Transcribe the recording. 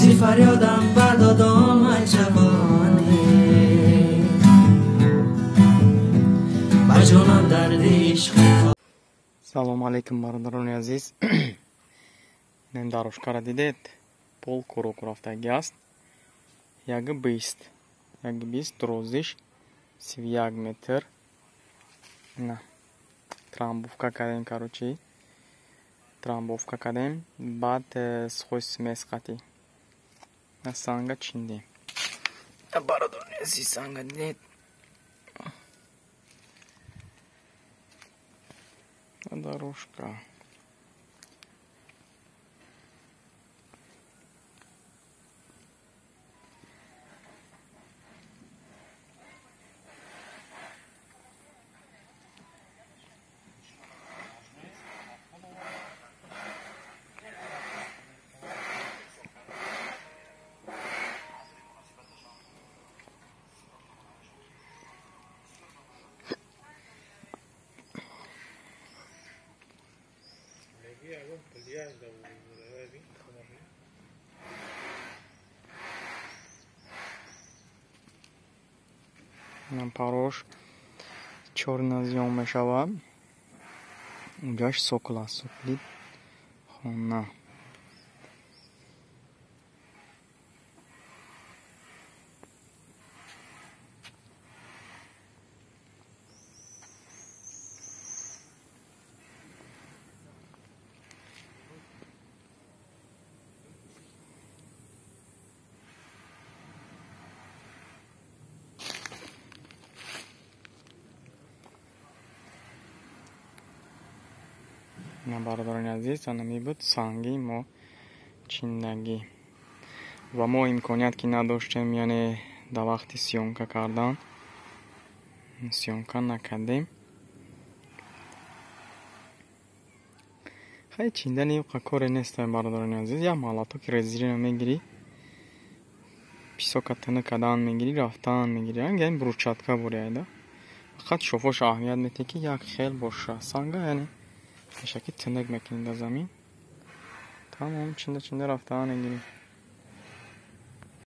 Зи фарёдам ба дод омад ҷавонӣ, ба ҷонам дарди ишқи. Салому алейкум, бародарони азиз. Ин дорожкаро дидед, пол курук рафтагӣ аст. 1,20, 1,20, дурозиш 31 метр. На трамбовка кардем, короче, трамбовка кардем, баъд сухой смесь қатӣ на санга чиндем. Бародарони азиз, санга дидед, дорожка. Парош чорназём мешавад. Унҷаш сокол аст, соколи хона. Бародарони азиз, ана буд санги мо чиндагӣ ва мо имконият ки надоштем, яъне дар вақти съёмка кардан съёмка накардем. Хай, чиндани қа коре нест, бародарони азиз. Як маҳаллато ки резина мегирӣ, песока тинук кардан мегирӣ, рафтан мегирӣ, яъне брусчатка буряйда. Фақат шофош аҳамият метиҳӣ, ки як хел боша санга, яъне пешакӣ тинук мекунӣ дар замин, тамом, чинда чинда рафтан мегирӣ.